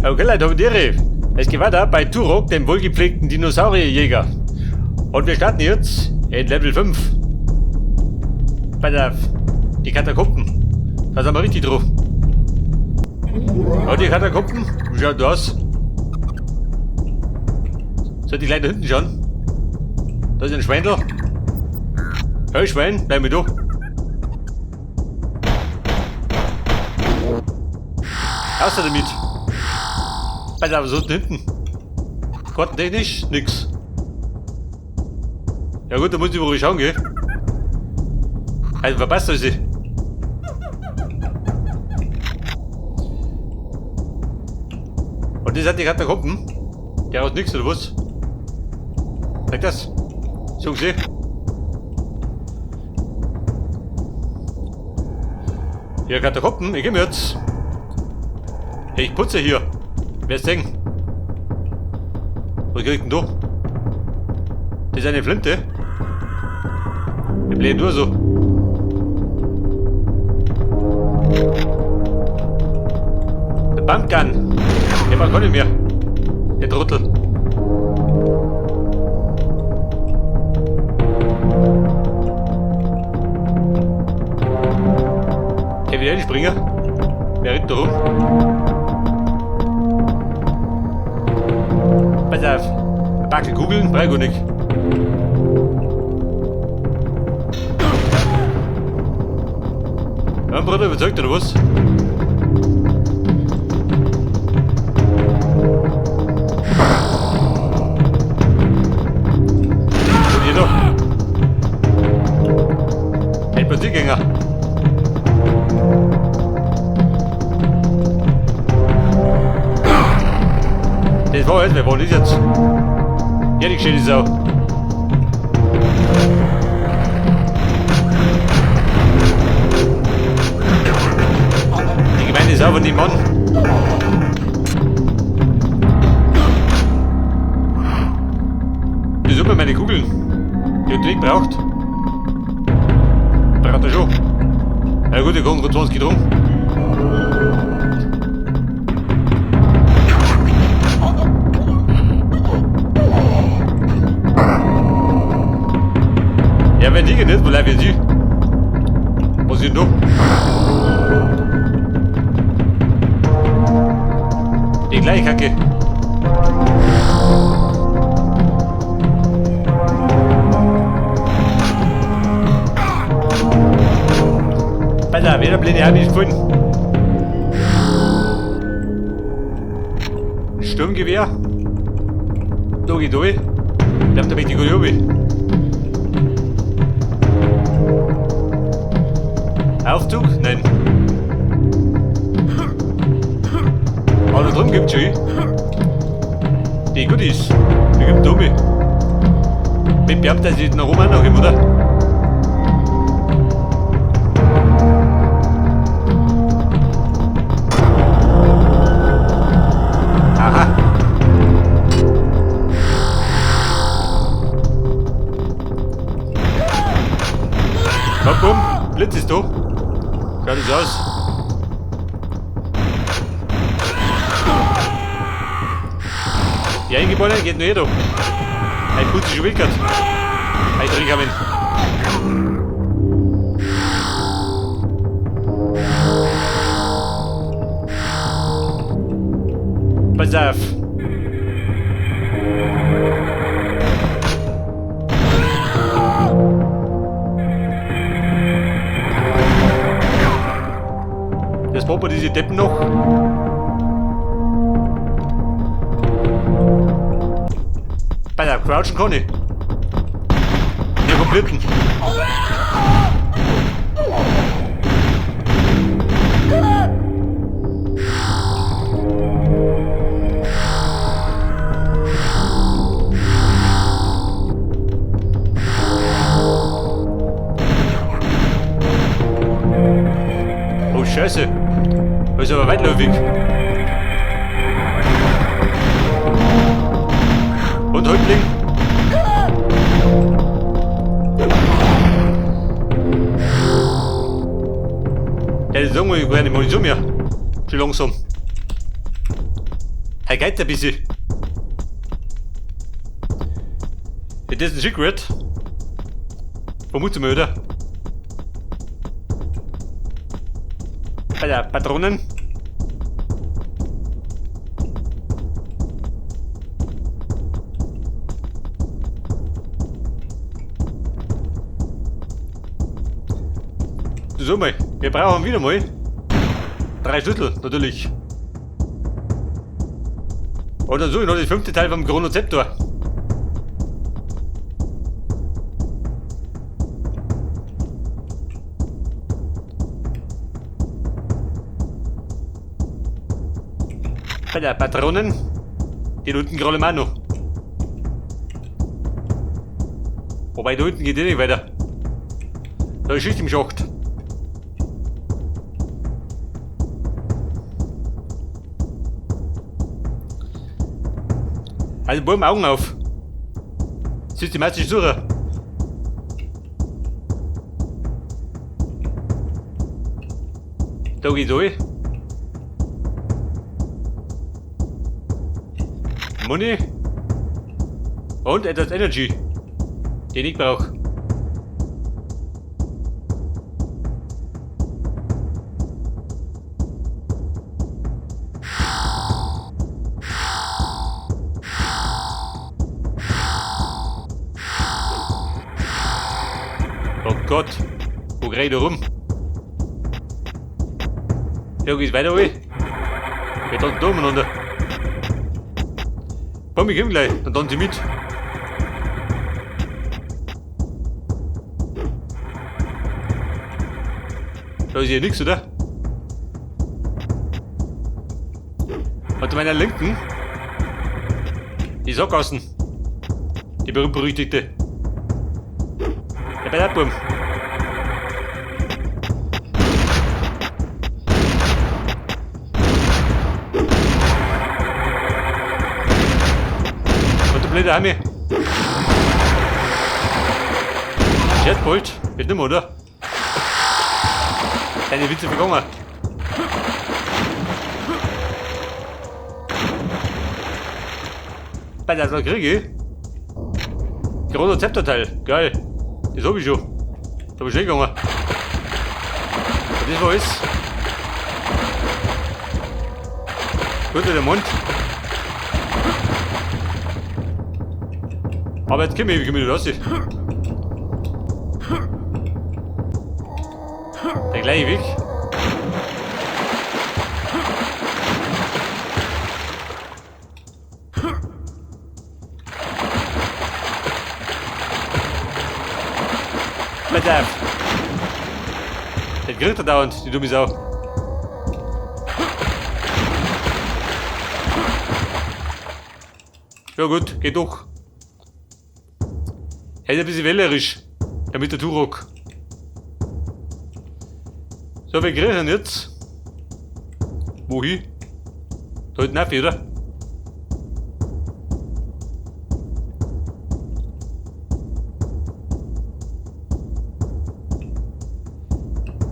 Okay, Leute, habe die Ehre. Es geht weiter bei Turok, dem wohlgepflegten Dinosaurierjäger. Und wir starten jetzt in Level 5. Bei der die Katakomben. Da sind wir richtig drauf. Und die Katakomben, wie schaut das aus? Soll ich gleich da hinten schauen? Da ist ein Schweindel. Hey Schwein, bleib mit da. Raus damit. Pass auf, was ist denn hinten? Kartentechnisch nix. Ja gut, da muss ich wohl schauen, gell? Also verpasst euch sie. Und das hat die Katakomben. Der hat nix, oder was? Zeig das. So gesehen. Hier, Katakomben, ich geh mir jetzt. Hey, ich putze hier. Wer ist denn? Was krieg ich denn da? Das ist eine Flinte. Wir blähen nur so. Der Pumpgun. Der mag gar nicht mehr. Der Trottel. Hey, wieder einspringen. Wer rennt da rum? Pass auf. Ein paar Kugeln brauch ich nicht. Ja, Bruder, überzeugt oder was? Und hier noch. Ein Spaziergänger. Das war jetzt, wer war das jetzt? Ja, die schöne Sau. Die gemeine Sau von dem Mann. Die Summe meine Kugeln. Die hat nicht braucht. Braucht er schon. Na gut, ich komme gerade 20 drum. Ja, wenn die nicht, wo bleiben sie? Was ist denn da? Die gleiche Kacke. Pass auf, jeder blinde habe ich gefunden. Sturmgewehr. Da geht durch. Ich glaub, da bin ich gut oben. Aufzug? Nein. Aber da drüben gibt's schon. Die Goodies. Die gibt oben. Mit Beamter ist noch oben auch noch, oder? Aha. Komm, komm, Blitz ist da. Schaut es aus. Die Eingeborene geht nur hier da. Ein Putz ist schon wickert. Ein Trinkhamen. Pass auf. Jetzt brauchen wir diese Deppen noch. Bei der Crouchen kann ich. Hier kommt Blitten. Oh Scheiße. Das ist aber weitläufig. Und Häuptling. Ja, das ist irgendwie keine Munition mehr. Schon langsam. Er geht ein bisschen. It is a secret. Vermute mal, oder? Bei der Patronen. So mal, wir brauchen wieder mal 3 Schlüssel, natürlich. Und dann suche ich noch das 5. Teil vom Chronozeptor. Bei der Patronen, die unten gerade mal noch. Wobei da unten geht eh nicht weiter. Da ist Schicht im Schacht. Also Buben, Augen auf. Systematisch suche. Da geht's durch. Money. Und etwas Energy, den ich brauche. Oh Gott, wo krieg ich da rum? Ja, geht's weiter, ey. Wir tanzen da umeinander. Komm, ich komm gleich, dann tanze ich mit. Da ist hier nix, oder? Und zu meiner Linken die Sackgassen. Die berühmt-berüchtigte. Der Ballabwurm. Und der blöde Heime. Jetbolt, wird nimmer, oder? Keine Witze vergangen. Bei der kriege ich. Chronozeptorteil, geil. Das hab ich schon. Da bin ich schnell gegangen. Und das war alles. Gut, der Mund. Aber jetzt komm ich wieder raus. Der gleiche Weg. Pass auf. Der grillt er dauernd, die dumme Sau. Ja gut, geht doch. Er ist ein bisschen wählerisch, damit der Turok. So, wir grillen jetzt. Wohin? Da hinten auf, oder?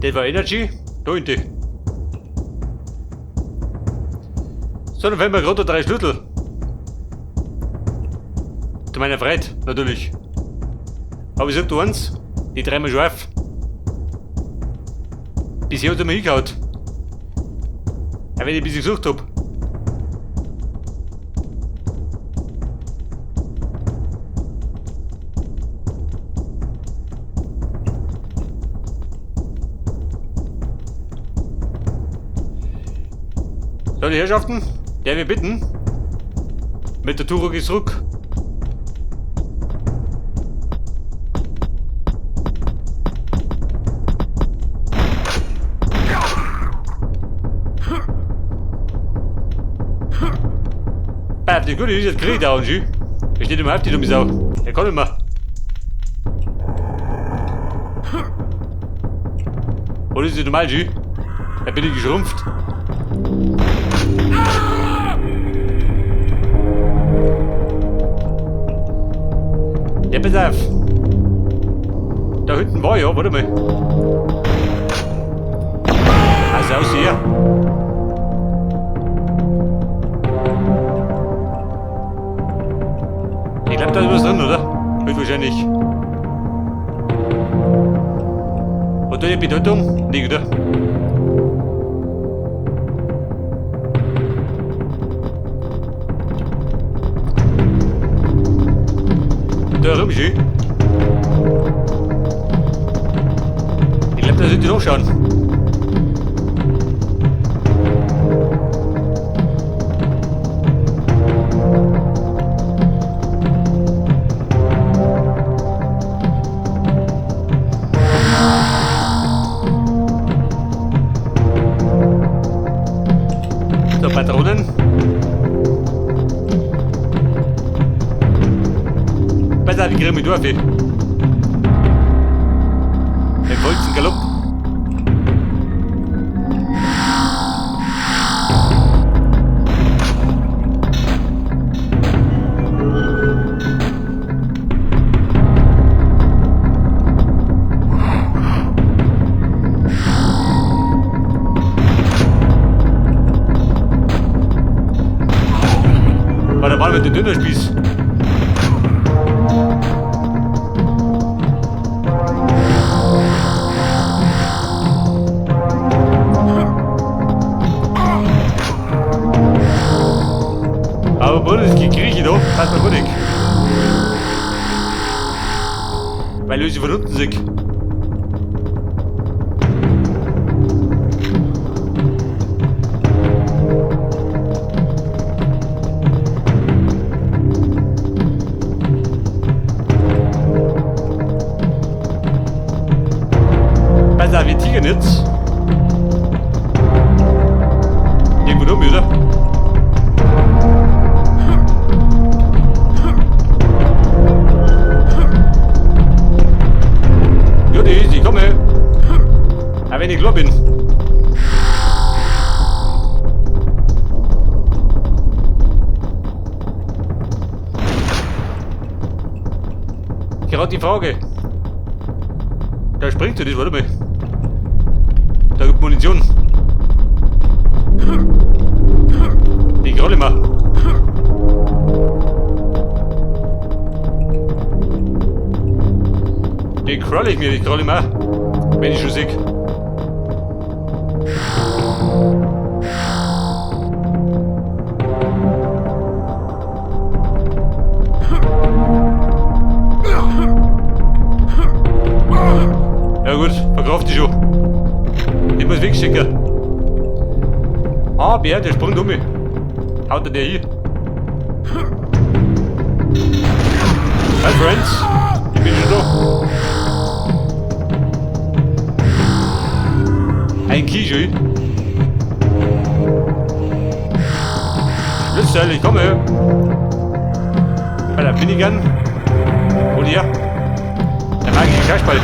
Das war Energy. Da hinten. So, dann fehlen mir gerade 3 Schlüssel. Zu meiner Freude, natürlich. Aber ich sag dir eins, die drehen wir schon auf. Bisher hat er mir hingehauen. Auch wenn ich ein bisschen gesucht hab. So, die Herrschaften, der wir bitten, mit der Turok ist zurück. Die Gute ist jetzt krieg ich da und schön. Er steht immer auf die dumme Sau. Er kann nicht mehr. Oder ist das normal, schön? Da bin ich geschrumpft. Ja, pass auf. Da hinten war ja, warte mal. Also aus hier. glaube, da ist was drin, oder? Wird wahrscheinlich. Hat da eine Bedeutung? Nee, oder? Da rum, schön. Ich glaube, da sollte ich nachschauen. So, Patronen. Pass auf, ich kriege mich durch. Im vollsten Galopp. War der Mann mit dem Dönerspieß. Aber Bruder, das Gekrieche da, passt mir gut nicht. Weil ich sie von unten sehe. Pass auf, wir tigern jetzt. Irgendwo rum, oder? Ja, die ist, ich komme. Auch wenn ich klar bin. Gerade die Frage. Da springt er das, warte mal. Da gibt Munition. Die krolle mal. Die krolle ich mir, die krolle ich mir. Wenn ich schon sehe. Ja gut, verkauft die schon. Ich muss wegschicken. Ah, Bär, der springt um mich. Haut er der hier? Hi Friends, ich bin schon da. Ein Kiesel. Schlüssel, ich komme. Bei der Minigun. Und hier. Der magische Kasperl.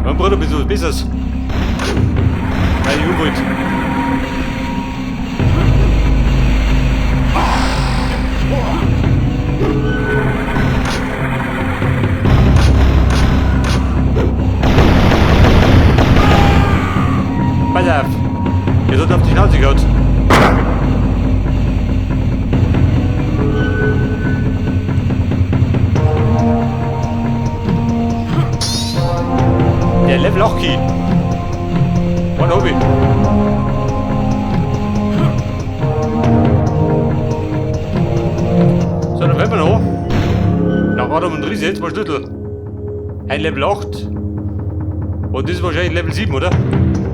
Mein Bruder, bist du was Besseres? Weil ich umwollt. Pass auf! Ihr sollt auf die Schnauze gehauen. Der Level 8 Key. One Hobby. So, dann werden wir noch. Nach Adam und Riese, jetzt mal Schlüssel. Ein Level 8. Und das ist wahrscheinlich Level 7, oder?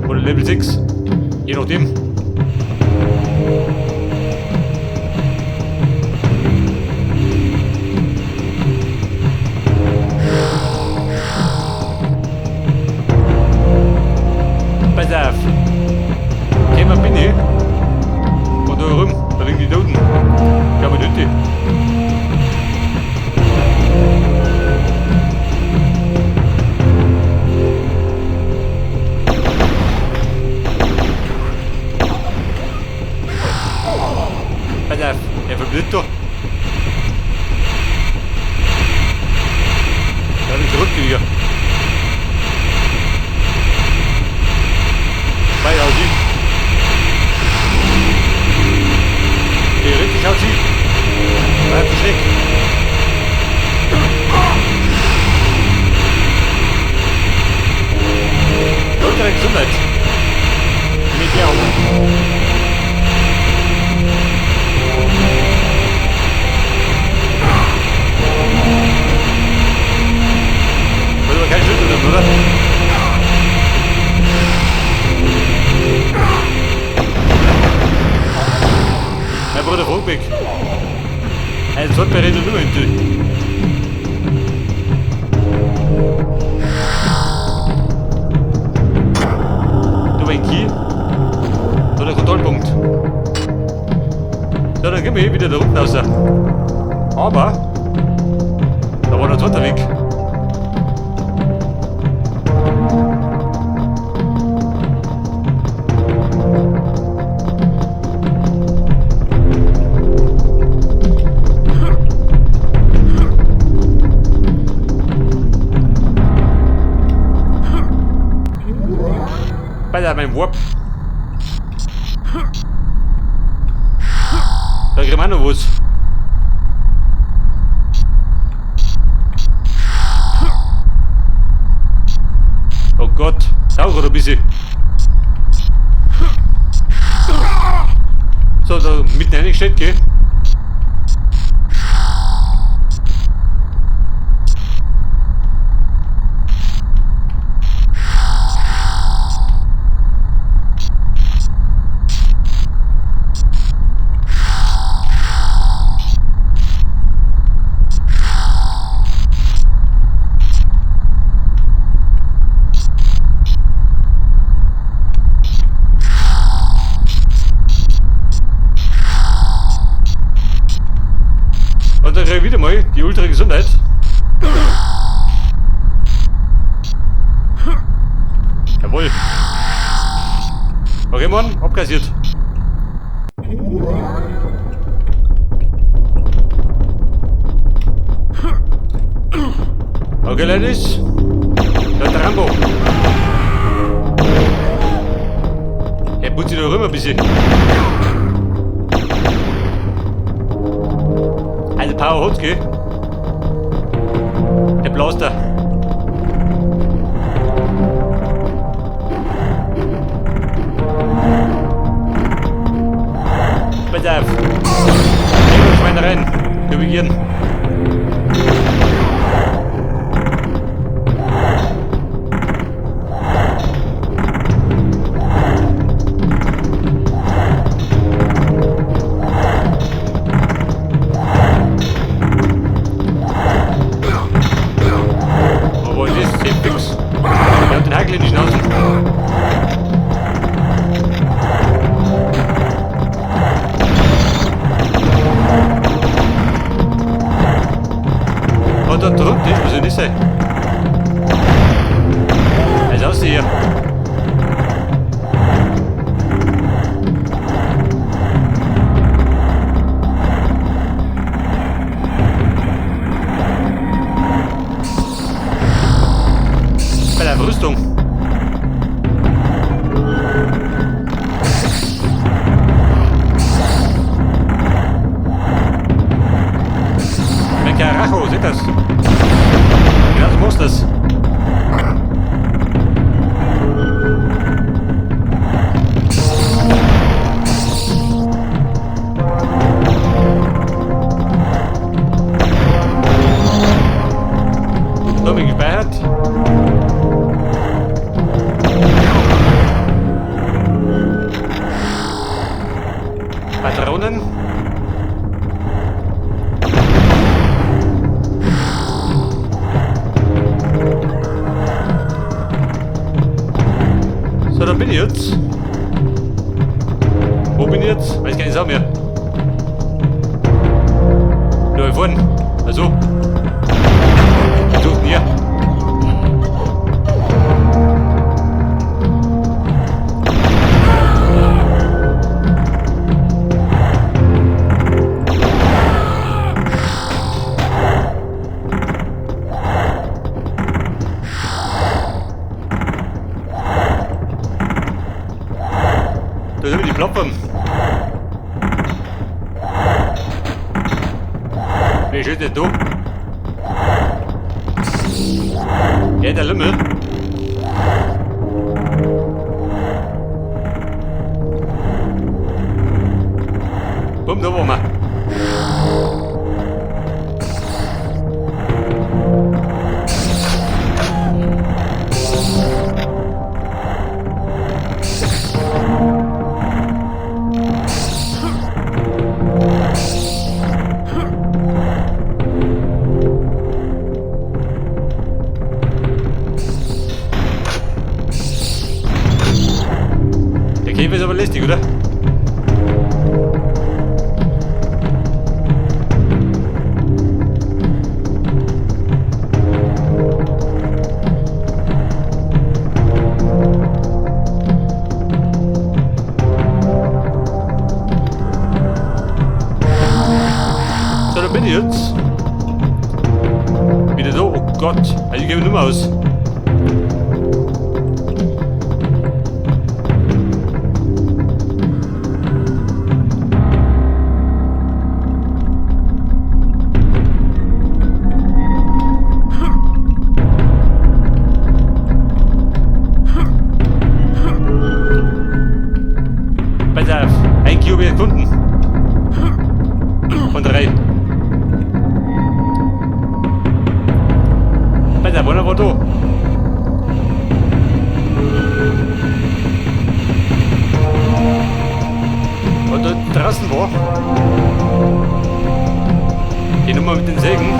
Oder Level 6. Je nachdem. Pass auf. Kämmer bin ich. Und da rum, da liegen die Toten. Ich glaube, die Hütte. Pass auf, er verblindet da. Da hab ich zurückgelegt. Bei Audi. Die richtig aussieht. Da hat sich weg. Ultra Gesundheit. Mit der Wollen wir keinen Schlüssel drin, oder? Mein Bruder Frogbeck. Ein sollte nur hinter. Da war ein Key. Da der Kontrollpunkt. So, dann gehen wir hier wieder da unten raus. Aber da war noch ein zweiter Weg. Bei der mein Warp. Da kriegen wir auch noch was. Oh Gott, sauber ein bisschen. So, da mitten reingestellt, gell? Und dann krieg ich wieder mal die Ultra Gesundheit. Jawohl. Okay, Mann, abkassiert. Okay, Ladies. Der Rambo. Er putzt sich da rüber ein bisschen. Also Power hat's, gell? Der Blaster. Pass auf. Schweinereien. Navigieren. Oh, wo ist das? Fix. Der hat den Hagel in die Schnauze. Oh, da drunten ist, was soll das sein? Also aus hier. Bei der Rüstung. Carajo, seht das? Genau so muss das. Da bin ich gespeichert. Patronen. So, da bin ich jetzt. Wo bin ich jetzt? Weiß gar nicht, auch mehr. Da vorne. Also. Suchen hier. Wer steht denn da? Ja, der Lümmel. Bumm, da waren wir. Der Käfer ist aber lästig, oder? So, da bin ich jetzt. Wieder da, oh Gott, also ich gebe nicht mehr aus. Pass auf, ein Kilo wieder gefunden. Von 3. Pass auf, einer war da. Und da draußen war die Nummer mit den Sägen.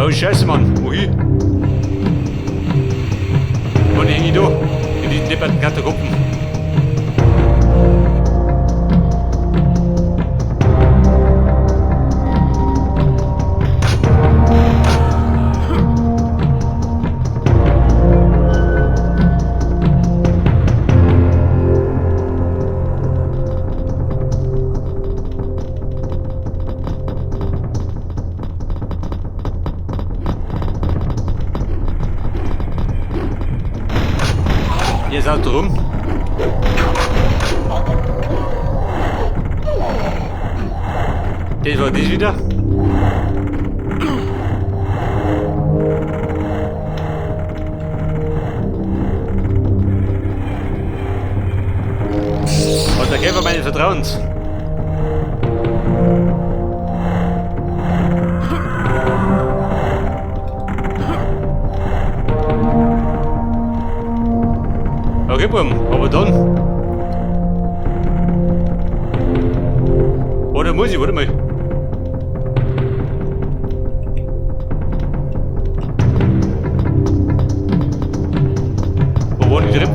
Oh Scheiße, Mann, wohin? Wo häng ich da? In diesen depperten Katakomben. Hier ist Auto rum. Das war das wieder. Und der Käfer meines Vertrauens. Okay, Buben, aber dann. Oder muss ich, warte mal. Wo war die drin?